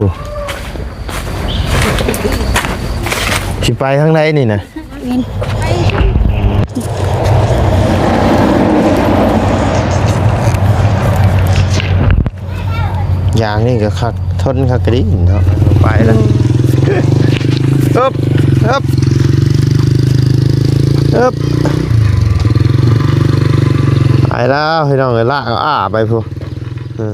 ໂອ້ ຊິໄປທາງໃດນີ້ນະ? ຢ່າງນີ້ກໍຄັກ ທົນຄັກກະດີເນາະ. ໄປແລ້ວ ອືມ ອຶບ ອຶບ ອຶບ ໄປແລ້ວພີ່ນ້ອງເອີຍ ລາກເອົາອ້າໄປພຸ້ນ ເອີ.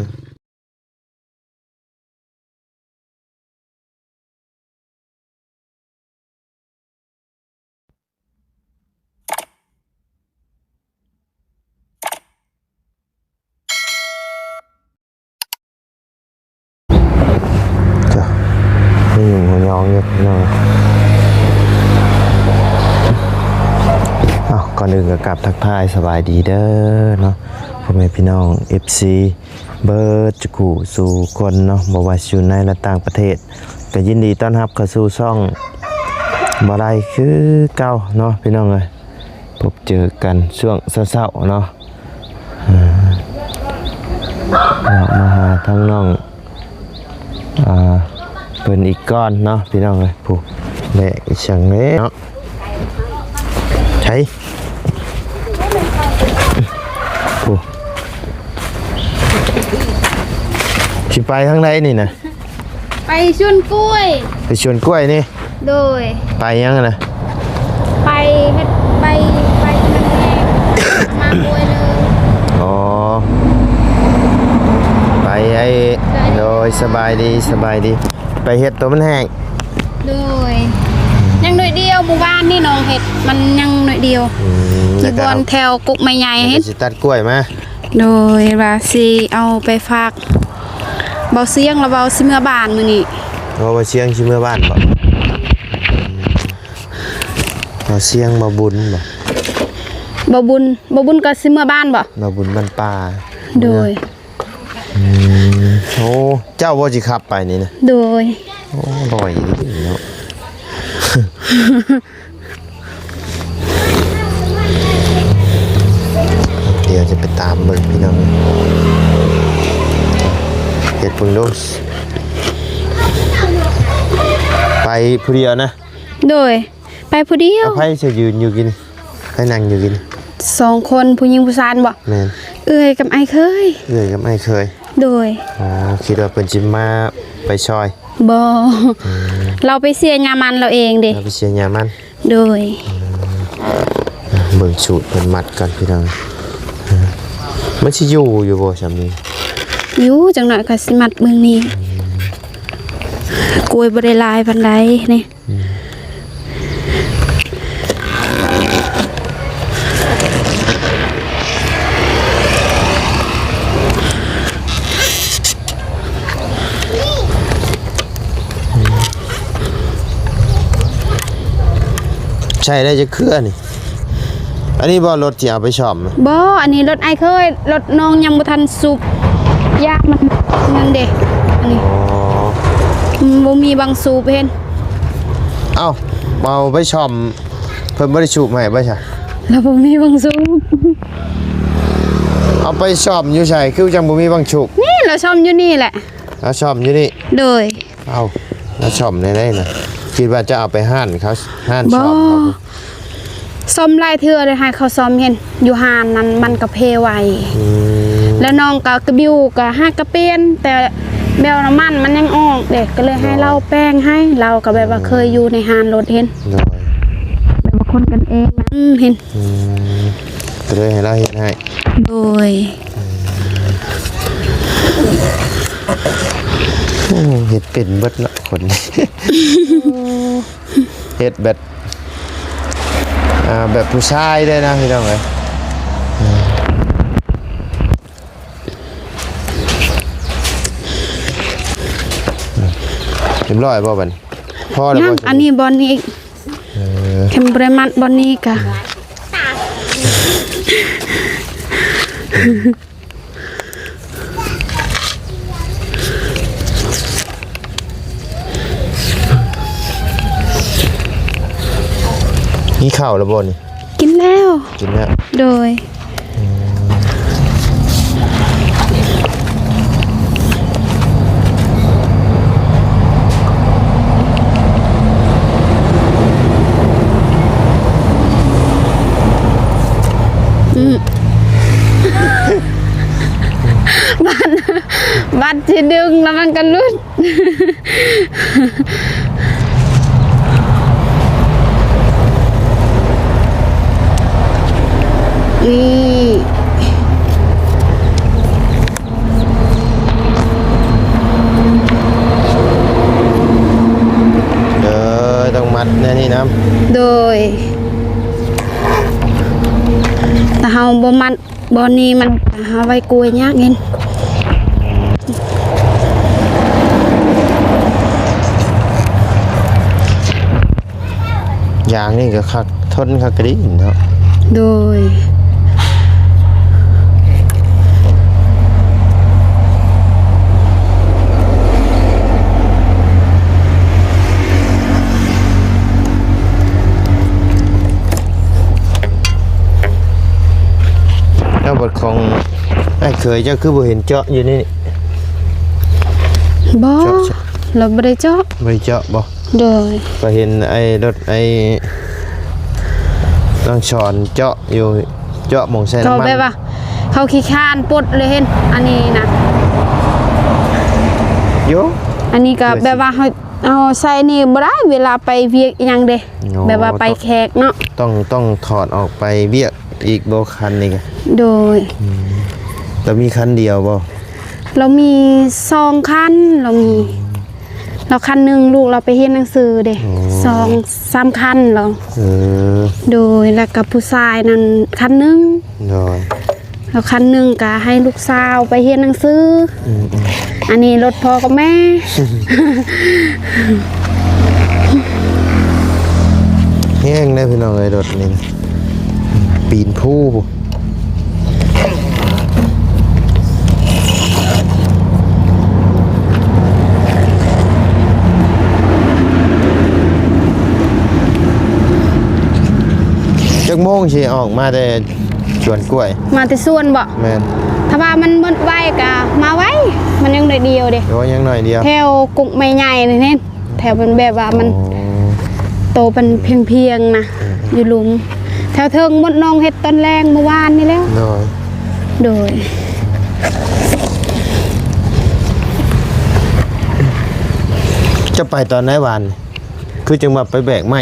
ນີ້ຫຸ່ງຫົວຍອງຢູ່ພີ່ນ້ອງ. ເອົ້າ ກ່ອນອື່ນກໍກາບທັກທາຍສະບາຍດີເດີເນາະ ພໍ່ແມ່ພີ່ນ້ອງ ເອັຟຊີ ເບິດສູ່ຜູ້ສູ່ຄົນເນາະ ບໍ່ວ່າຊິຢູ່ໃນ ແລະ ຕ່າງປະເທດ ກໍຍິນດີຕ້ອນຮັບເຂົ້າສູ່ຊ່ອງບໍ່ໄດ້ຄືເກົ່າເນາະ ພີ່ນ້ອງເອີຍ. ພົບເຈີກັນຊ່ວງເຊົ້າໆເນາະ ເອີ ເນາະ ມາຫາທາງນ້ອງ ອ່າ ເພິ່ນອີກກ່ອນເນາະ ພີ່ນ້ອງເອີຍ. ຜູ້ແບກອີ່ຫຍັງເດ້ເນາະ ໃສ ຜູ້ ຊິໄປທາງໃດນີ້ນະ? ໄປສວນກ້ວຍ ໄປສວນກ້ວຍນີ້? ໂດຍ. ໄປຫຍັງນະ? ໄປເຮັດ ໄປ ໄປມັນແຫ້ງ ມາກ້ວຍເລີຍ. ອໍ ໄປໄອ້ ໂດຍ ສະບາຍດີ ສະບາຍດີ. ໄປເຮັດໂຕມັນແຫ້ງ. ໂດຍ. ຍັງໜ້ອຍດຽວ ມື້ວານນີ້ນ້ອງເຮັດ ມັນຍັງໜ້ອຍດຽວ. ອືມ ຢູ່ບ່ອນແຖວກົກໄມ້ໃຫຍ່ ແລ້ວກໍເຫັນ ຊິຕັດກ້ວຍມາ. ໂດຍ ວ່າຊິເອົາໄປຝາກເບົາຊຽງ ລະເວົ້າຊິເມືອບ້ານມື້ນີ້. ເວົ້າ ເບົາຊຽງຊິເມືອບ້ານບໍ? ເບົາຊຽງ ເບົາບຸນບໍ? ເບົາບຸນ ເບົາບຸນກໍຊິເມືອບ້ານບໍ? ເບົາບຸນບ້ານປ່າ. ໂດຍ. ອືມ ໂອ້ ເຈົ້າບໍ່ຊິຂັບໄປນີ້ນະ? ໂດຍ. ໂອ້ ລອຍອີ່ຫຼີເນາະ. ດຽວຈະໄປຕາມເບິ່ງພີ່ນ້ອງ ເຮັດເບິ່ງດູ ໄປຜູ້ດຽວນະ? ໂດຍ ໄປຜູ້ດຽວ. ເອົາ ໃຜຊິຢືນຢູ່ກິນ ໃຜນັ່ງຢູ່ກິນ? ສອງຄົນ ຜູ້ຍິງຜູ້ຊາຍບໍ? ແມ່ນ. ເອື້ອຍກັບອ້າຍເຂີຍ. ເອື້ອຍກັບອ້າຍເຂີຍ. ໂດຍ. ອໍ ຄິດວ່າເພິ່ນຊິມາໄປຊ່ອຍ. ບໍ່. ອືມ ລາວໄປເສຍຫຍ້າມັນລາວເອງເດ້. ລາວໄປເສຍຫຍ້າມັນ. ໂດຍ. ອືມ ເບິ່ງສູດເພິ່ນມັດກ່ອນພີ່ນ້ອງ. ມັນຊິຢູ່ຢູ່ບໍ່ຊ່ຳນີ້? ຢູ່ ຈັກໜ້ອຍຂ້ອຍຊິມັດເບິ່ງນີ້. ອືມ ກ້ວຍບໍ່ໄດ້ຫຼາຍປານໃດນີ້. ອືມ ໃຊ້ໄດ້ຈັກເທື່ອນີ້? ອັນນີ້ບໍ່ ລົດທີ່ເອົາໄປສ້ອມ? ບໍ່ ອັນນີ້ລົດອ້າຍເຂີຍ ລົດນ້ອງຍັງບໍ່ທັນສູບຢາມັນນັ້ນເດ້ ອັນນີ້. ອໍ ອືມ ບໍ່ມີບັງສູບເຫັນ. ເອົ້າ ເອົາໄປສ້ອມ ເພິ່ນບໍ່ໄດ້ສູບໃຫ້ບໍ່ຊະ? ລາວບໍ່ມີບັງສູບ. ເອົາໄປສ້ອມຢູ່ໃສ ຄືຈັ່ງບໍ່ມີບັງສູບ? ນີ້ ລາວສ້ອມຢູ່ນີ້ແຫຼະ. ລາວສ້ອມຢູ່ນີ້? ໂດຍ. ເອົ້າ ລາວສ້ອມແນວໃດນະ? ຄິດວ່າຈະເອົາໄປຮ້ານເຂົາ ຮ້ານສ້ອມເຂົາ. ບໍ່ ສ້ອມຫຼາຍເທື່ອເລີຍ ໃຫ້ເຂົາສ້ອມເຫັນ ຢູ່ຮ້ານນັ້ນມັນກະເພໄວ. ອືມ ແລ້ວນ້ອງກະ ກະບິວກະຫາກະປ່ຽນ ແຕ່ແບວນ້ຳມັນມັນຍັງອອກເດ້ ກະເລີຍໃຫ້ ໂດຍ ລາວແປງໃຫ້. ລາວກະແບບວ່າ ອືມ ເຄີຍຢູ່ໃນຮ້ານລົດເຫັນ. ໂດຍ. ແບບວ່າຄົນກັນເອງນະ ອືມ ເຫັນ. ອືມ ກະເລີຍໃຫ້ລາວເຮັດໃຫ້. ໂດຍ. ອືມ ໂອ້ ເຮັດເປັນເບິດເນາະຄົນນີ້. ໂອ້ ເຮັດແບບ ອ່າ ແບບຜູ້ຊາຍເລີຍນະພີ່ນ້ອງເອີຍ. ອືມ ຮຽບຮ້ອຍບໍ່ບັດນີ້? ພໍແລ້ວບໍ່? ຍັງ ອັນນີ້ບ່ອນນີ້ອີກ. ເອີ ແຄມບໍ່ໄດ້ມັດບ່ອນນີ້ກະ ກິນເຂົ້າແລ້ວບໍ່ນີ້? ກິນແລ້ວ. ກິນແລ້ວ. ໂດຍ. ອືມ ອືມ ອັດຊິດຶງແລ້ວມັນກໍຫຼຸດ. ນີ້ ເດີ ຕ້ອງມັດແນວນີ້ນຳ. ໂດຍ ຖ້າເຮົາບໍ່ມັດ ບ່ອນນີ້ມັນຫາໄວ້ກວຍຍາກເຫັນ. ຢາງນີ້ກໍຄັກ ທົນຄັກກະດີເນາະ. ໂດຍ. ແລ້ວບັດຂອງອ້າຍເຂີຍເຈົ້າຄືບໍ່ເຫັນເຈາະຢູ່ໃນນີ້? ບໍ່ ເຈາະ ເຈາະ ລາວບໍ່ໄດ້ເຈາະ. ບໍ່ໄດ້ເຈາະບໍ່? ໂດຍ. ກໍເຫັນໄອ້ລົດໄອ້ນ້ອງສອນເຈາະຢູ່ ເຈາະໝ່ອງໃສ່ນ້ຳມັນ ກໍແບບວ່າເຂົາຂີ້ຄ້ານປົດເລີຍເຫັນ. ອັນນີ້ນະ ຢູ່ ອັນນີ້ກໍແບບວ່າເຮົາ ເອົາໃສ່ນີ້ບໍ່ໄດ້ ເວລາໄປວຽກອີ່ຫຍັງເດ້. ອໍ ແບບວ່າໄປແຂກເນາະ ຕ້ອງ ຕ້ອງຖອດອອກໄປວຽກອີກບໍ່ ຄັນນີ້ກະ? ໂດຍ. ອືມ ແລ້ວມີຄັນດຽວບໍ່? ລາວມີສອງຄັນ ລາວມີ ລາວຄັນໜຶ່ງ ລູກລາວໄປຮຽນໜັງສືເດ້. ອໍ ສອງສາມຄັນລາວ. ເອີ ໂດຍ. ແລ້ວກໍຜູ້ຊາຍນັ້ນຄັນໜຶ່ງ. ໂດຍ. ແລ້ວຄັນໜຶ່ງກໍໃຫ້ລູກສາວໄປຮຽນໜັງສື. ອືມໆ ອັນນີ້ລົດພໍ່ກັບແມ່. ແຮງເດ້ພີ່ນ້ອງເອີຍ ລົດນີ້ນະ ປີນພູ. ຈັກໂມງຊິອອກມາແຕ່ ສວນກ້ວຍ ມາແຕ່ສວນບໍ? ແມ່ນ. ຖ້າວ່າມັນໝົດໄວກະມາໄວ ມັນຍັງໜ້ອຍດຽວເດ້. ໂອ້ ຍັງໜ້ອຍດຽວ. ແຖວກົກໄມ້ໃຫຍ່ນີ້ ແຖວມັນແບບວ່າມັນ ອໍ ໂຕມັນພຽງໆນະ. ອືມໆ ຢູ່ລຸ່ມ ແຖວເທິງໝົດ ນ້ອງເຮັດຕອນແລງມື້ວານນີ້ແລ້ວ. ໂດຍ ໂດຍ. ຈະໄປຕອນໃດວານ? ຄືຈັ່ງວ່າໄປແບກໄມ້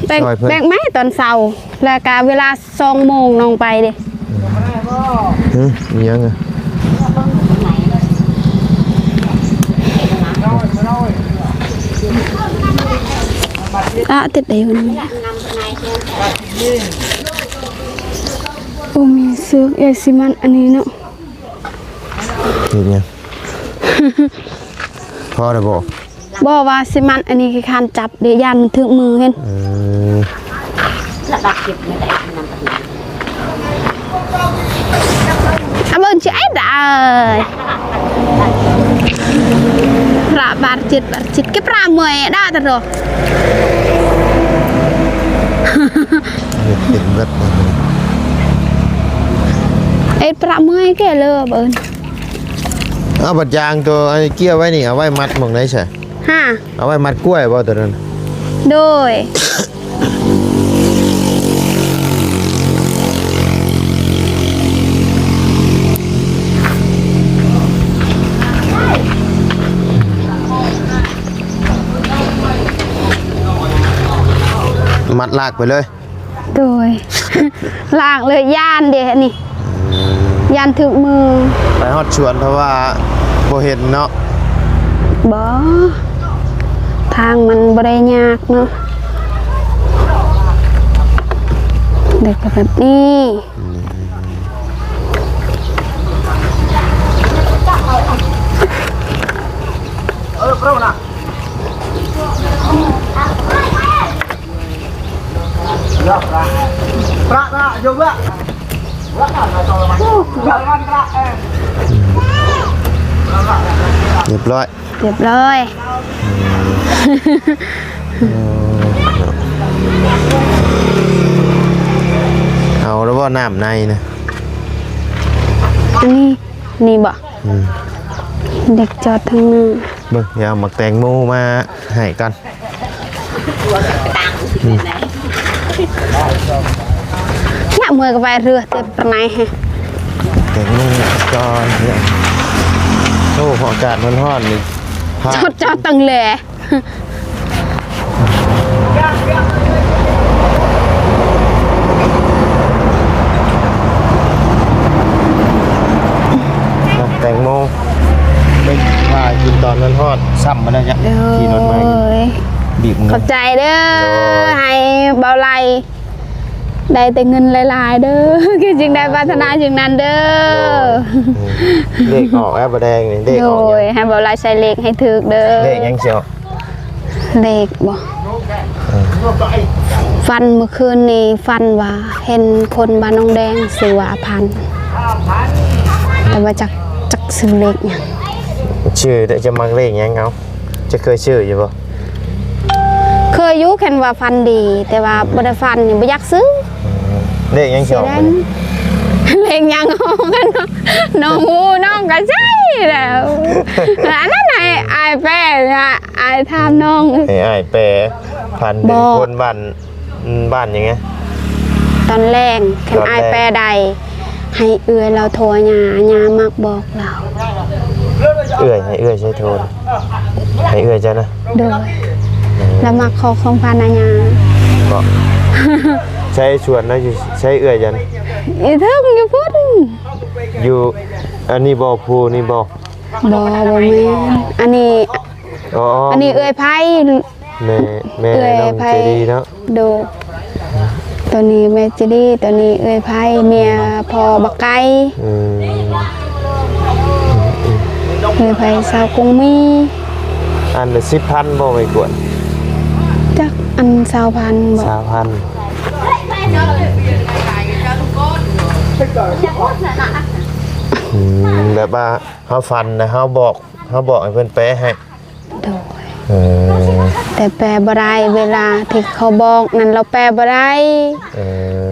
ແບກ ຊ່ອຍເພິ່ນ ແບກໄມ້ຕອນເຊົ້າ ແລ້ວກະເວລາສອງໂມງນ້ອງໄປເດ້. ຫຶ ອີ່ຫຍັງອະ? ອະ ຕິດໄດ້ຢູ່ນີ້. ໂອ້ ມີເຊືອກ ເອີ ຊິມັດອັນນີ້ເນາະ. ເຮັດຫຍັງ? ພໍແລ້ວບໍ່? ບໍ່ ວ່າຊິມັດອັນນີ້ ຂີ້ຄ້ານຈັບເດ້ ຢ້ານມັນຖືກມືເຫັນ. ເອີ ລະບາດເຈັບໄດ້ນຳ. ອາເບິ່ງຊິໄອ້ດາເອີຍ ພະບາດເຈັບ ບາດເຈັບ ເກັບພະເມື່ອຍດາຕະໂດ. ເຮັດເປັນເບິດ ເຮັດພະເມື່ອຍແກ່ເລີເບິ່ງ. ເອົາ ບັດຢາງໂຕອັນນີ້ເກ້ຍໄວ້ນີ້ ເອົາໄວ້ມັດໝ່ອງໃດຊະ? ຮະ? ເອົາໄວ້ມັດກ້ວຍບໍ່ໂຕນັ້ນ? ໂດຍ. ມັດລາກໄປເລີຍ. ໂດຍ ລາກເລີຍ ຢ້ານເດ້ອັນນີ້ ຢ້ານຖືກມື. ໄປຮອດສວນ ເພາະວ່າບໍ່ເຫັນເນາະ. ບໍ່ ທາງມັນບໍ່ໄດ້ຍາກເນາະ. ເດັກກໍແບບນີ້. ເອີ ເພາະນະ ຮຽບຮ້ອຍ ຮຽບຮ້ອຍ. ເອີ ເອົາແລ້ວບໍ່ ນ້ຳໃນນະ? ອັນນີ້ ນີ້ບໍ່? ອືມ ເດັກຈອດທາງໜ້າ. ເບິ່ງ ດຽວເອົາໝາກແຕງໂມມາໃຫ້ກ່ອນ. ອືມ ຍາມເມື່ອຍກໍໄປເຮືອແຕ່ປານໃດແຮະ. ແຕງໂມກ່ອນເນາະ. ໂອ້ ອາກາດຮ້ອນໆ ນີ້ ສດຈອດຕັ້ງແລ ແຕງໂມ ໄປຫາກິນຕອນຮ້ອນໆ ຊ້ຳມາແລ້ວ ໂດຍ ຂີ່ລົດມາ ບີບມື ຂອບໃຈເດີ ໂດຍ ໃຫ້ເບົາໄຫຼ ໄດ້ແຕ່ເງິນຫຼາຍໆເດີ ຄືຈຶ່ງໄດ້ປາດຖະໜາສິ່ງນັ້ນເດີ ໂດຍ ເອີ ເລກອອກແລ້ວ ບໍ່ແດງນີ້ ເລກອອກ ໂດຍ ໃຫ້ເບົາໄຫຼໃສ່ເລກໃຫ້ຖືກເດີ ເລກຫຍັງຊິອອກ ເລກບໍ່ ເອີ ຝັນມື້ຄືນນີ້ ຝັນວ່າເຫັນຄົນບ້ານໜອງແດງ ຊື່ວ່າອາພັນ ແຕ່ວ່າຈັກ ຈັກຊື່ເລກຫຍັງ ຊື່ ເຈົ້າມັກເລກຫຍັງເອົາ ເຈົ້າເຄີຍຊື້ຢູ່ບໍ່? ເຄີຍຢູ່ ຄັນວ່າຝັນດີ ແຕ່ວ່າບໍ່ໄດ້ຝັນນີ້ບໍ່ຢາກຊື້ ເລກຫຍັງຊິອອກ ເລກຫຍັງອອກ ນ້ອງຮູ້ ນ້ອງກໍໃຊ້ແລ້ວ ອັນນັ້ນໃຫ້ອ້າຍແປນະ ອ້າຍຖາມນ້ອງ ໃຫ້ອ້າຍແປ ຝັນເຫັນຄົນບ້ານ ອືມ ບ້ານຫຍັງ ຕອນແລງ ຄັນອ້າຍແປໄດ້ ໃຫ້ເອື້ອຍລາວໂທຫາຍ່າ ຍ່າມັກບອກລາວ ເອື້ອຍ ໃຫ້ເອື້ອຍໃຊ້ໂທ ໃຫ້ເອື້ອຍເຈົ້ານະ ໂດຍ ເອີ ລາວມັກຂໍຂອງຂວັນນະຍ່າ ເບາະ ໃຊ້ຊວນລາວຢູ່ໃສ ເອື້ອຍເຈົ້ານະ ຢູ່ເທິງຢູ່ພຸ້ນ ຢູ່ ອັນນີ້ບໍ່ ຜູ້ນີ້ບໍ່ ບໍ່ ບໍ່ແມ່ນ ອັນນີ້ ອໍ ອັນນີ້ເອື້ອຍໄພ ແມ່ ແມ່ ເອື້ອຍ ນ້ອງ ໄພ ເຈດີເນາະ ໂດຍ ໂຕນີ້ແມ່ເຈດີ ໂຕນີ້ເອື້ອຍໄພ ເມຍພໍ່ບັກໄກ່ ອືມ ເອື້ອຍໄພຊາວກົງມີ ອັນລະສິບພັນບໍ່ໄປກວດ ຈັກ ອັນຊາວພັນບໍ່ ຊາວພັນ ອືມ ແບບວ່າເຮົາຝັນນະ ເຮົາບອກ ເຮົາບອກໃຫ້ເພິ່ນແປໃຫ້ ໂດຍ ເອີ ແຕ່ແປບໍ່ໄດ້ ເວລາທີ່ເຂົາບອກນັ້ນລາວແປບໍ່ໄດ້ ເອີ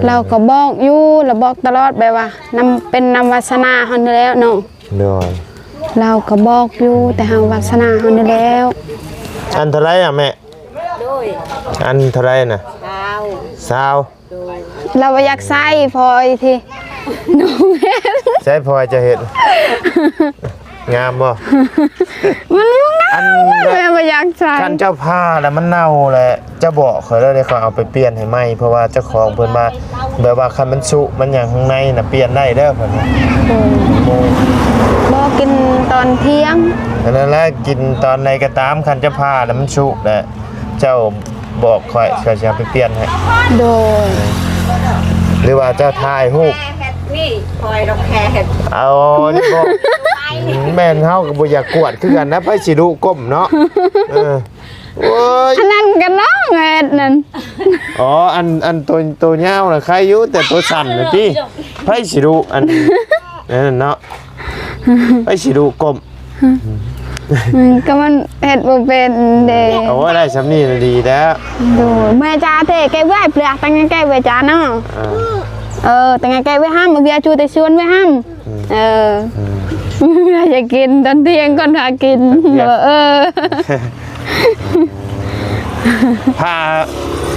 ລາວກໍບອກຢູ່ ລາວບອກຕະຫຼອດ ແບບວ່ານຳ ເປັນນຳວາສະໜາເຮົານີ້ແຫຼະເນາະ ໂດຍ ລາວກໍບອກຢູ່ ແຕ່ຫາກວາສະໜາເຮົານີ້ແຫຼະ ອັນເທົ່າໃດອະແມ່? ໂດຍ ອັນເທົ່າໃດນະ? ຊາວ ຊາວ ລາວບໍ່ຢາກໃສ່ພອຍທີ່ນ້ອງເຮັດ ໃສ່ພອຍຈະເຮັດ ງາມບໍ່? ມັນບໍ່ງາມ ອັນ ແມ່ບໍ່ຢາກໃສ່ ຄັນເຈົ້າຜ່າແລ້ວມັນເນົ່າແລ້ວ ເຈົ້າບອກຂ້ອຍເດີ ຂ້ອຍເອົາໄປປ່ຽນໃຫ້ໃໝ່ ເພາະວ່າເຈົ້າຂອງເພິ່ນວ່າ ແບບວ່າຄັນມັນຊຸມັນຫຍັງຂ້າງໃນນະ ປ່ຽນໄດ້ເດີເພິ່ນ ໂອ້ ບໍ່ກິນຕອນທ່ຽງ ອັນນັ້ນແຫຼະ ກິນຕອນໃດກໍຕາມ ຄັນເຈົ້າຜ່າແລ້ວມັນຊຸແລ້ວ ເຈົ້າບອກຂ້ອຍ ຂ້ອຍຊິເອົາໄປປ່ຽນໃຫ້ ໂດຍ ຫຼືວ່າເຈົ້າຖ່າຍຮູບ ນີ້ ຄອຍດອກແຄເຮັດ ເອົາ ນີ້ບໍ່ ແມ່ນເຮົາກໍບໍ່ຢາກກວດຄືກັນນະ ໃຜຊິດຸກົ້ມເນາະ ເອີ ໂອ້ຍ ອັນນັ້ນກໍນ້ອງເຮັດນັ້ນ ອໍ ອັນ ອັນໂຕ ໂຕຍາວນະໄຄຢູ່ ແຕ່ໂຕສັ້ນນະຕິ ໃຜຊິດຸ ອັນ ອັນນັ້ນເນາະ ໃຜຊິດຸກົ້ມ ອືມ ກໍມັນເຮັດບໍ່ເປັນເດ້ ໂອ້ຍ ໄດ້ຊ່ຳນີ້ນະດີແລ້ວ ໂດຍ ເມື່ອຈາເທແກະເວຍເປືອກ ຕັ້ງແກະເວຍຈາເນາະ ເອີ ເອີ ຕັ້ງແກະເວຍຫ້ຳ ເວຍຈູແຕ່ຊວນເວຍຫ້ຳ ອືມ ເອີ ອືມ ຢາກກິນຕອນທ່ຽງກ່ອນຫາກິນ ເອີ ຜ່າ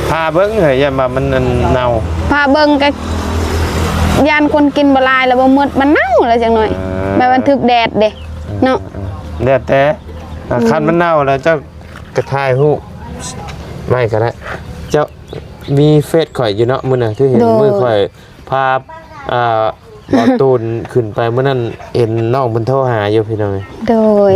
ຜ່າເບິ່ງເຮີ້ຍ ຢ້ານວ່າມັນອັນເນົ່າ ຜ່າເບິ່ງກໍຢ້ານຄົນກິນບໍ່ຫຼາຍແລ້ວບໍ່ໝົດ ມັນເນົ່າແລ້ວຈັກໜ້ອຍ ເອີ ແບບມັນຖືກແດດເດ້ ເອີ ເນາະ ເອີ ແລ້ວແຕ່ ອືມ ຄັນມັນເນົ່າແລ້ວເຈົ້າກໍຖ່າຍຮູບໄວ້ກໍໄດ້ ເຈົ້າມີເຟສຂ້ອຍຢູ່ເນາະ ມື້ນັ້ນຄືເຫັນ ໂດຍ ມື້ຂ້ອຍ ພາ ອ່າ ບ່າວຕູນຂຶ້ນໄປມື້ນັ້ນ ເຫັນນ້ອງເພິ່ນໂທຫາຢູ່ພີ່ນ້ອງ ໂດຍ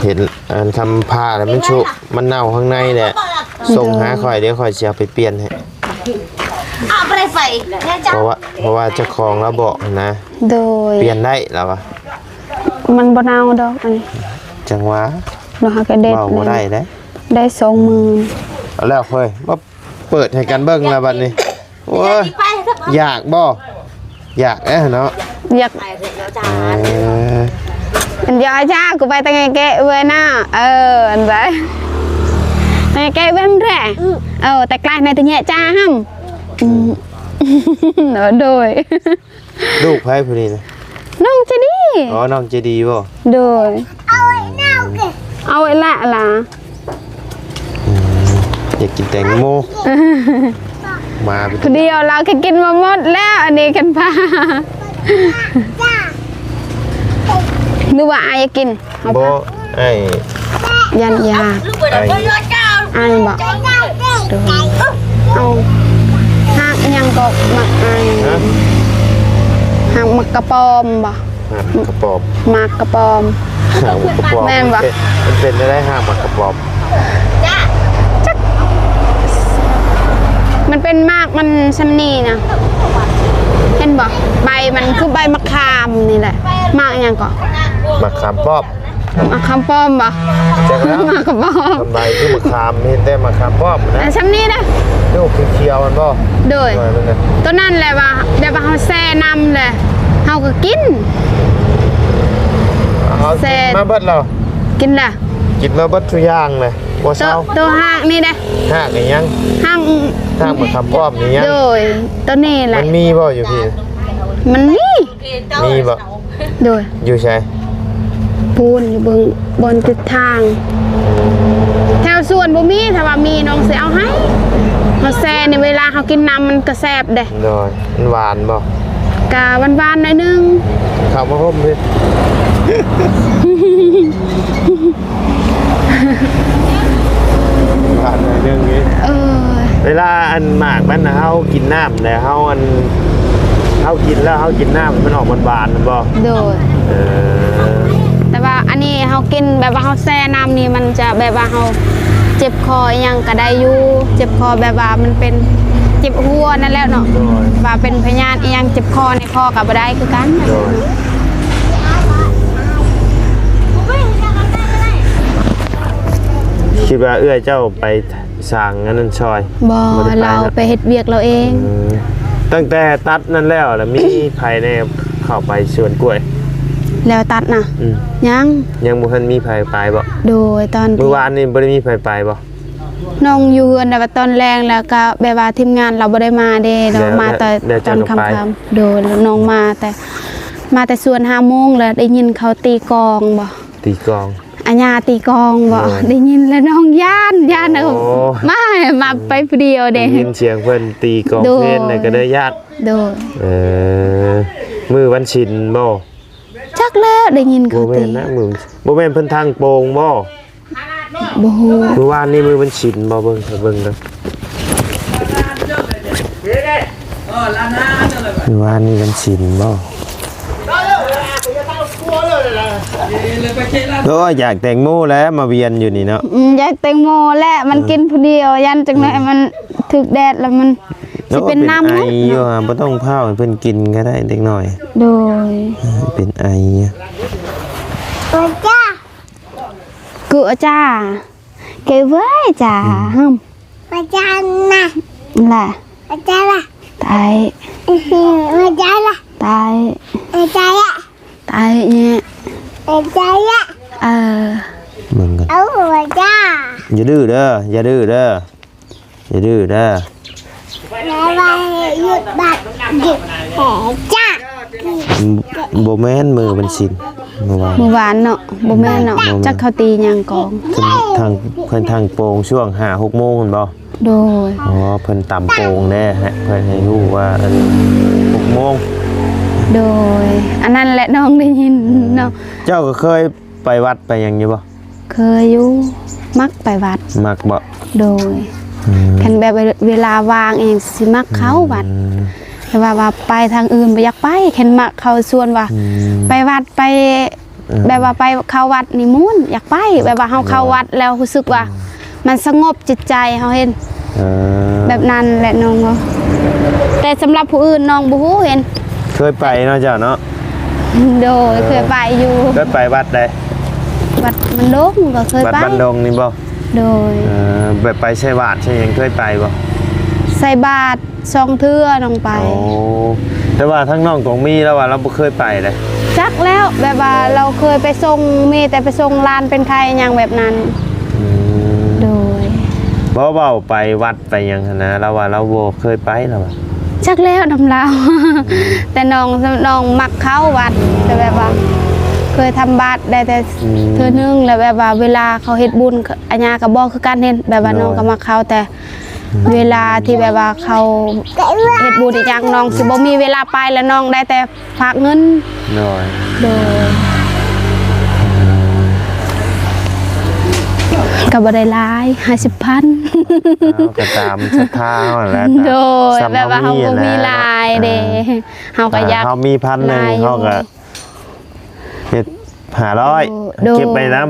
ເຫັນອັນຄຳພາແລ້ວມັນຊຸ ມັນເນົ່າຂ້າງໃນແຫຼະ ໂດຍ ສົ່ງຫາຂ້ອຍ ດຽວຂ້ອຍຊິເອົາໄປປ່ຽນໃຫ້ ເອົາໄປໄປ ເພາະວ່າ ເພາະວ່າເຈົ້າຂອງລາວບອກຫັ້ນນະ ໂດຍ ປ່ຽນໄດ້ລາວວ່າ ມັນບໍ່ເນົ່າດອກອັນນີ້ ຈັ່ງວ່າ ລາວຫາກະເດັດ ເວົ້າບໍ່ໄດ້ເດ້ ໄດ້ສອງໝື່ນ ເອົາແລ້ວເຮີ້ຍ ມາເປີດໃຫ້ກັນເບິ່ງແລ້ວບັດນີ້ ໂອ້ຍ ຢາກບໍ່? ຢາກເດ້ເນາະ ຢາກ ເອີ ອັນຢາກຈາ ກູໄປຕັ້ງແກະເວີຍນະ ເອີ ອັນໄປ ຕັ້ງແກະເວີຍແຫຼະ ເອີ ແຕ່ກາຍໃນຕະແຍະຈາຫັ້ນ ອືມ ໂດຍ ລູກໃຜຜູ້ນີ້ນະ? ນ້ອງເຈດີ ອໍ ນ້ອງເຈດີບໍ່? ໂດຍ ເອົາໄວ້ລະລະ ອືມ ຢາກກິນແຕງໂມ ມາ ຜູ້ດຽວລາວກໍກິນບໍ່ໝົດແລ້ວ ອັນນີ້ຄັນພາ ຫຼືວ່າອ້າຍຢາກກິນ? ເອົາ ບໍ່ ພາ ອ້າຍ ຢ້ານຢາກ ອ້າຍ ອ້າຍບໍ່? ໂດຍ ເອົາ ຮາກອີ່ຫຍັງກໍໝາກ ຮະ? ຮາກໝາກກະປອມບໍ່? ຮາກໝາກກະປອມ ໝາກກະປອມ ຮາກໝາກກະປອມ ແມ່ນບໍ່? ມັນເປັນ ມັນເປັນແນວໃດຮາກໝາກກະປອມ? ຈັກ ມັນເປັນໝາກມັນຊ່ຳນີ້ນະ ເຫັນບໍ່? ໃບມັນຄືໃບໝາກຂາມນີ້ແຫຼະ ໝາກອີ່ຫຍັງເກາະ? ໝາກຂາມປ້ອມ ໝາກຂາມປ້ອມບໍ່? ຈັກແລ້ວ ໝາກຂາມປ້ອມ ໃບຄືໝາກຂາມ ເຫັນແຕ່ໝາກຂາມປ້ອມນະ ອັນຊ່ຳນີ້ນະ ລູກຂຽວໆຫັ້ນບໍ່? ໂດຍ ໂດຍ ໂຕນັ້ນແຫຼະວ່າ ແບບວ່າເຮົາແຊ່ນ້ຳແຫຼະ ເຮົາກໍກິນ ເຮົາ ແຊ່ ກິນມາເບິດແລ້ວ ກິນລະ ກິນມາເບິດທຸກຢ່າງເລີຍ ບໍ່ເຊົາ ໂຕ ໂຕຮາກນີ້ເດ້ ຮາກອີ່ຫຍັງ? ຮາກ ຮາກໝາກຂາມປ້ອມນີ້ຫຍັງ? ໂດຍ ໂຕນີ້ແຫຼະ ມັນມີບໍ່ຢູ່ພີ້? ມັນມີ ມີບໍ່? ໂດຍ ຢູ່ໃສ? ປູນ ຢູ່ເບິ່ງບ່ອນຕິດທາງ ແຖວສວນບໍ່ມີ ຖ້າວ່າມີນ້ອງຊິເອົາໃຫ້ ເຮົາແຊ່ໃນເວລາເຮົາກິນນ້ຳມັນກະແຊບເດ້. ໂດຍ ມັນຫວານບໍ່? ກະຫວານໆໜ້ອຍໜຶ່ງ ເຂົ້າມາຫົ່ມພີ້ ຫວານໜ້ອຍໜຶ່ງນີ້ ເອີ ເວລາອັນໝາກມັນນະ ເຮົາກິນນ້ຳແລ້ວ ເຮົາອັນ ເຮົາກິນແລ້ວ ເຮົາກິນນ້ຳມັນອອກຫວານໆແມ່ນບໍ່? ໂດຍ ເອີ ແຕ່ວ່າອັນນີ້ເຮົາກິນແບບວ່າເຮົາແຊ່ນ້ຳນີ້ ມັນຈະແບບວ່າເຮົາເຈັບຄໍອີ່ຫຍັງກໍໄດ້ຢູ່ ເຈັບຄໍແບບວ່າມັນເປັນເຈັບຫົວນັ້ນແຫຼະເນາະ ໂດຍ ວ່າເປັນພະຍາດອີ່ຫຍັງເຈັບຄໍໃນຄໍກໍບໍ່ໄດ້ຄືກັນ ໂດຍ ຄິດວ່າເອື້ອຍເຈົ້າໄປ ສ້າງອັນນັ້ນຊ່ອຍ? ບໍ່ ບໍ່ໄດ້ໄປ ລາວໄປເຮັດວຽກລາວເອງ ເອີ ຕັ້ງແຕ່ຕັດນັ້ນແລ້ວ ລະມີໃຜແດ່ເຂົ້າໄປສວນກ້ວຍ? ແລ້ວຕັດນະ ອືມ ຍັງ ຍັງບໍ່ທັນມີໃຜໄປບໍ່? ໂດຍ ຕອນມື້ວານນີ້ບໍ່ໄດ້ມີໃຜໄປບໍ່? ນ້ອງຢູ່ເຮືອນ ແຕ່ວ່າຕອນແລງແລ້ວກໍແບບວ່າທີມງານລາວບໍ່ໄດ້ມາເດ້ ລາວມາແຕ່ຕອນຄ່ຳໆ ໂດຍ ນ້ອງມາແຕ່ ມາແຕ່ສວນຫ້າໂມງ ແລ້ວໄດ້ຍິນເຂົາຕີກອງບໍ່? ຕີກອງ ອາຍາຕີກອງບໍ່? ໂດຍ ໄດ້ຍິນແລ້ວນ້ອງຢ້ານ ຢ້ານ ໂອ້ ມາ ມາໄປຜູ້ດຽວເດ້ ໄດ້ຍິນສຽງເພິ່ນຕີກອງ ໂດຍ ເພນ ແລ້ວກໍໄດ້ຢ້ານ ໂດຍ ເອີ ມື້ວັນສິນບໍ່? ຈັກແລ້ວ ໄດ້ຍິນເຂົາຕີ ບໍ່ແມ່ນນະ ມື້ ບໍ່ແມ່ນເພິ່ນທັງໂປ່ງບໍ່? ບໍ່ຮູ້ ມື້ວານນີ້ມື້ວັນສິນບໍ່? ເບິ່ງ ເບິ່ງເດີ ມື້ວານນີ້ວັນສິນບໍ່? ໂອ້ຍ ຢາກແຕງໂມແຫຼະ ມາວຽນຢູ່ນີ້ເນາະ ອືມ ຢາກແຕງໂມແຫຼະ ມັນ ເອີ ກິນຜູ້ດຽວ ຢ້ານຈັກໜ້ອຍ ອືມ ມັນຖືກແດດແລ້ວມັນ ໂອ້ ຊິເປັນນ້ຳ ເປັນໄອຢູ່ ບໍ່ຕ້ອງພ້າວໃຫ້ເພິ່ນກິນກໍໄດ້ເດັກນ້ອຍ ໂດຍ ເອີ ເປັນໄອ ອາຈາ ຄືອາຈາ ເກເວີຍຈາ ອືມ ອາຈານະ ລະ ອາຈານລະ ຕາຍ ອືຮຶ ອາຈານລະ ຕາຍ ອາຈານລະ ຕາຍແຍະ ອາຈານລະ ເອີ ເບິ່ງກັນ ເອົາຫົວຈ້າ ຢ່າດື້ເດີ ຢ່າດື້ເດີ ຢ່າດື້ເດີ ຢ່າວ່າຢຸດບັດ ຢຸດແຮງຈ້າ ບໍ່ແມ່ນມື້ວັນສິນ ມື້ວານ ມື້ວານເນາະ ບໍ່ແມ່ນເນາະ ບໍ່ແມ່ນ ຈັກເຂົາຕີຫຍັງກອງ ເພິ່ນທັງ ເພິ່ນທັງໂປ່ງຊ່ວງຫ້າຫົກໂມງຫັ້ນບໍ່? ໂດຍ ອໍ ເພິ່ນຕຳໂປ່ງແດ່ ໃຫ້ ເພິ່ນໃຫ້ຮູ້ວ່າ ເອີ ຫົກໂມງ ໂດຍ ອັນນັ້ນແຫຼະນ້ອງໄດ້ຍິນ ເອີ ເນາະ ເຈົ້າກໍເຄີຍໄປວັດໄປຫຍັງຢູ່ບໍ່? ເຄີຍຢູ່ ມັກໄປວັດ ມັກບໍ່? ໂດຍ ອືມ ຄັນແບບເວລາວ່າງອີ່ຫຍັງຊິມັກເຂົ້າວັດ ອືມ ແຕ່ວ່າ ວ່າໄປທາງອື່ນບໍ່ຢາກໄປ ຄັນມັກເຂົ້າຊວນວ່າ ອືມ ໄປວັດໄປ ເອີ ແບບວ່າໄປເຂົ້າວັດນີ້ມ່ວນ ຢາກໄປ ແບບວ່າເຮົາເຂົ້າວັດແລ້ວຮູ້ສຶກວ່າ ອືມ ມັນສະຫງົບຈິດໃຈເຮົາເຫັນ ເອີ ແບບນັ້ນແຫຼະນ້ອງເນາະ ແຕ່ສຳລັບຜູ້ອື່ນນ້ອງບໍ່ຮູ້ເຫັນ ເຄີຍໄປເນາະເຈົ້າເນາະ ໂດຍ ເອີ ເຄີຍໄປຢູ່ ເຄີຍໄປວັດໃດ? ວັດບ້ານດົງກໍເຄີຍໄປ ວັດບ້ານດົງນີ້ບໍ່? ໂດຍ ເອີ ແບບໄປໃສ່ບາດໃສ່ຫຍັງເຄີຍໄປບໍ່? ໃສ່ບາດ ສອງເທື່ອນ້ອງໄປ ໂອ້ ແຕ່ວ່າທາງນ້ອງກອງມີລາວວ່າລາວບໍ່ເຄີຍໄປເດ້ ຈັກແລ້ວ ແບບວ່າລາວເຄີຍໄປສົ່ງ ມີແຕ່ໄປສົ່ງຫຼານເປັນໄຂ້ຫຍັງແບບນັ້ນ ອືມ ໂດຍ ບໍ່ ເວົ້າໄປວັດໄປຫຍັງຫັ້ນນະ ລາວວ່າລາວບໍ່ເຄີຍໄປລາວວ່າ ຈັກແລ້ວນຳລາວ ອືມ ແຕ່ນ້ອງ ນ້ອງມັກເຂົ້າວັດ ແຕ່ແບບວ່າເຄີຍທຳບາດໄດ້ແຕ່ ອືມ ເທື່ອໜຶ່ງ ແລ້ວແບບວ່າເວລາເຂົາເຮັດບຸນ ອາຍາກໍບອກຄືກັນເຫັນ ແບບວ່າ ໂດຍ ນ້ອງກໍມັກເຂົ້າແຕ່ ເວລາທີ່ແບບວ່າເຂົາເຮັດບຸນອີ່ຫຍັງ ນ້ອງຊິບໍ່ມີເວລາໄປ ແລ້ວນ້ອງໄດ້ແຕ່ຝາກເງິນ. ໂດຍ ໂດຍ ກໍບໍ່ໄດ້ຫຼາຍ ຫ້າສິບພັນ ເອົາ ກໍຕາມສັດທາເຮົາຫັ້ນແຫຼະ. ໂດຍ ແບບວ່າເຮົາບໍ່ມີຫຼາຍເດ້ ອ່າ ເຮົາກໍຢາກ ເຮົາມີພັນໜຶ່ງ ຫຼາຍຢູ່ ເຮົາກໍ ເຮັດຫ້າຮ້ອຍ ໂດຍ ເກັບໄວ້ນຳ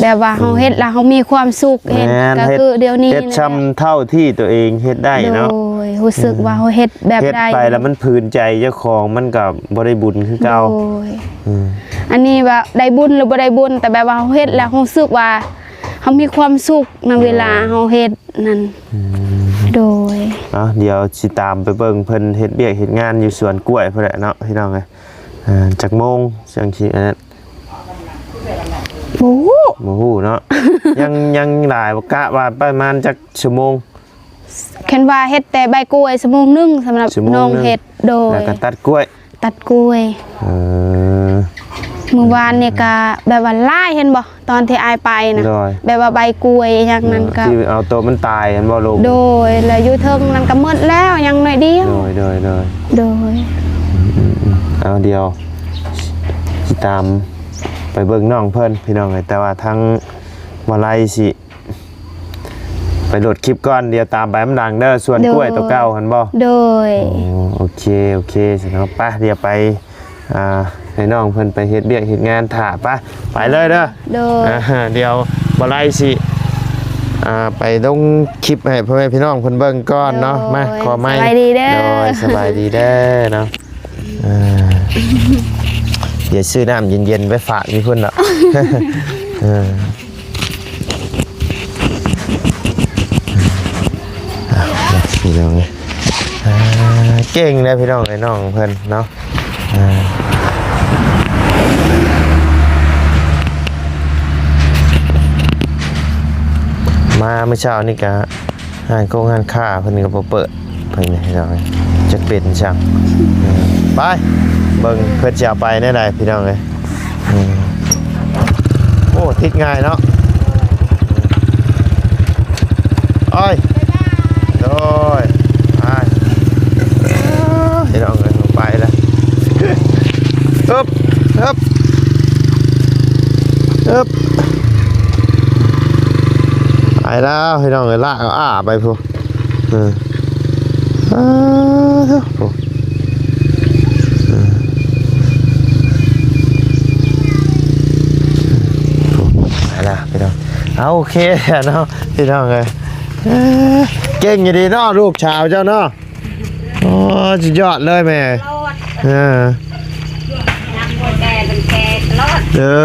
ແບບວ່າເຮົາເຮັດແລ້ວເຮົາມີຄວາມສຸກ ເຮັດ ແມ່ນ ກໍຄືດຽວນີ້ ເຮັດຊ່ຳເທົ່າທີ່ຕົວເອງເຮັດໄດ້ເນາະ. ໂດຍ ຮູ້ສຶກວ່າເຮົາເຮັດແບບ ເຮັດໄປແລ້ວມັນຜືນໃຈເຈົ້າຂອງ ມັນກໍບໍ່ໄດ້ບຸນຄືເກົ່າ. ໂດຍ ອືມ ອັນນີ້ວ່າໄດ້ບຸນຫຼືບໍ່ໄດ້ບຸນ ແຕ່ແບບວ່າເຮົາເຮັດແລ້ວເຮົາຮູ້ສຶກວ່າເຮົາມີຄວາມສຸກນຳເວລາເຮົາເຮັດນັ້ນ. ອືມ ໂດຍ ເອົາ ດຽວຊິຕາມໄປເບິ່ງເພິ່ນເຮັດວຽກເຮັດງານຢູ່ສວນກ້ວຍພຸ້ນແຫຼະເນາະ ພີ່ນ້ອງເອີຍ. ອ່າ ຈັກໂມງຈັ່ງຊິອັນນັ້ນ ບໍ່ຮູ້ ບໍ່ຮູ້ເນາະ. ຍັງ ຍັງຫຼາຍບໍ່ ກະວ່າປະມານຈັກຊົ່ວໂມງ? ຄັນວ່າເຮັດແຕ່ໃບກ້ວຍ ຊົ່ວໂມງໜຶ່ງ ສຳລັບ ຊົ່ວໂມງໜຶ່ງ ນ້ອງເຮັດ. ໂດຍ ແລ້ວກໍຕັດກ້ວຍ ຕັດກ້ວຍ. ເອີ ມື້ວານນີ້ກໍແບບວ່າຫຼາຍ ເຫັນບໍ່ ຕອນທີ່ອ້າຍໄປນະ. ໂດຍ ແບບວ່າໃບກ້ວຍຫຍັງນັ້ນກໍ ເອີ ທີ່ເອົາໂຕະມັນຕາຍຫັ້ນບໍ່ລູກ? ໂດຍ ແລ້ວຢູ່ເທິງນັ້ນກໍໝົດແລ້ວ ຍັງໜ້ອຍດຽວ. ໂດຍ ໂດຍ ໂດຍ ໂດຍ ອືມໆໆ ເອົາ ດຽວຊິຕາມໄປເບິ່ງນ້ອງເພິ່ນ ພີ່ນ້ອງເອີຍ. ແຕ່ວ່າທາງບໍ່ໄລຊິໄປໂຫຼດຄລິບກ່ອນ ດຽວຕາມໄປນຳຫຼັງເດີ ສວນກ້ວຍ ໂດຍ ໂຕເກົ່າຫັ້ນບໍ່? ໂດຍ ໂອ້ ໂອເຄ ໂອເຄ ຊັ້ນເນາະ ໄປ ດຽວໄປ ອ່າ ໃຫ້ນ້ອງເພິ່ນໄປເຮັດວຽກເຮັດງານຖ້າ. ໄປ ໄປເລີຍເດີ. ໂດຍ ອ່າ ດຽວບໍ່ໄລຊິ ອ່າ ໄປລົງຄລິບໃຫ້ພໍ່ແມ່ພີ່ນ້ອງເພິ່ນເບິ່ງກ່ອນເນາະ. ໂດຍ ມາ ຂໍໄມ ສະບາຍດີເດີ. ໂດຍ ສະບາຍດີເດີເນາະ. ອ່າ ດຽວຊື້ນ້ຳເຢັນໆໄປຝາກຢູ່ພຸ້ນເນາະ. ເອີ ພີ່ນ້ອງເອີຍ ອ່າ ເກັ່ງເດ້ພີ່ນ້ອງເອີຍ ນ້ອງເພິ່ນເນາະ. ອ່າ ມາມື້ເຊົ້ານີ້ກະ ຮ້ານໂຄງຮ້ານຄ້າເພິ່ນກໍບໍ່ເປີດ ເພິ່ນ ພີ່ນ້ອງເອີຍ ຈັກເປັນຫຍັງ. ເອີ ໄປເບິ່ງເພິ່ນຊິເອົາໄປແນວໃດ ພີ່ນ້ອງເອີຍ. ອືມ ໂອ້ ຕິດງ່າຍເນາະ. ໂອ້ຍ ໂດຍ ໄປ ພີ່ນ້ອງເອີຍ ໄປແລ້ວ. ອຶບ ອຶບ ອຶບ ໄປແລ້ວ ພີ່ນ້ອງເອີຍ ລາກເອົາອ້າໄປພຸ້ນ. ເອີ ອ້າ ໂອ້ ເອີ ໄປແລ້ວ ພີ່ນ້ອງ. ເອົາ ໂອເຄເນາະ ພີ່ນ້ອງເອີຍ. ເອີ ເກັ່ງອີ່ຫຼີເນາະ ລູກສາວເຈົ້າເນາະ. ໂອ້ ສຸດຍອດເລີຍແມ່. ຕະຫຼອດ ເອີ ນຳຄົນແກ່ເປັນແກ່ຕະຫຼອດ. ເອີ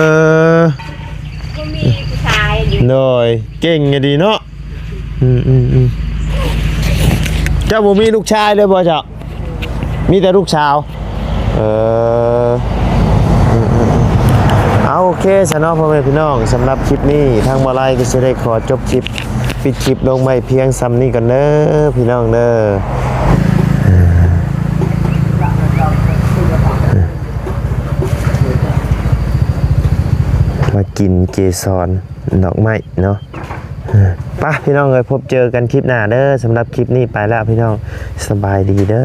ບໍ່ມີຜູ້ຊາຍຢູ່. ໂດຍ ເກັ່ງອີ່ຫຼີເນາະ. ອືມໆໆ ເຈົ້າບໍ່ມີລູກຊາຍເລີຍບໍ່ເຈົ້າ? ມີແຕ່ລູກສາວ. ເອີ ອືມໆໆ ເອົາ ໂອເຄຊະເນາະ ພໍ່ແມ່ພີ່ນ້ອງ, ສຳລັບຄລິບນີ້ທາງບໍ່ໄລກໍຊິໄດ້ຂໍຈົບຄລິບ ປິດຄລິບລົງໄວ້ພຽງສ່ຳນີ້ກ່ອນເດີ ພີ່ນ້ອງເດີ. ມາກິນເກສອນດອກໄມ້ເນາະ. ເອີ ໄປ ພີ່ນ້ອງເອີຍ, ພົບເຈີກັນຄລິບໜ້າເດີ. ສຳລັບຄລິບນີ້ໄປແລ້ວ ພີ່ນ້ອງ, ສະບາຍດີເດີ.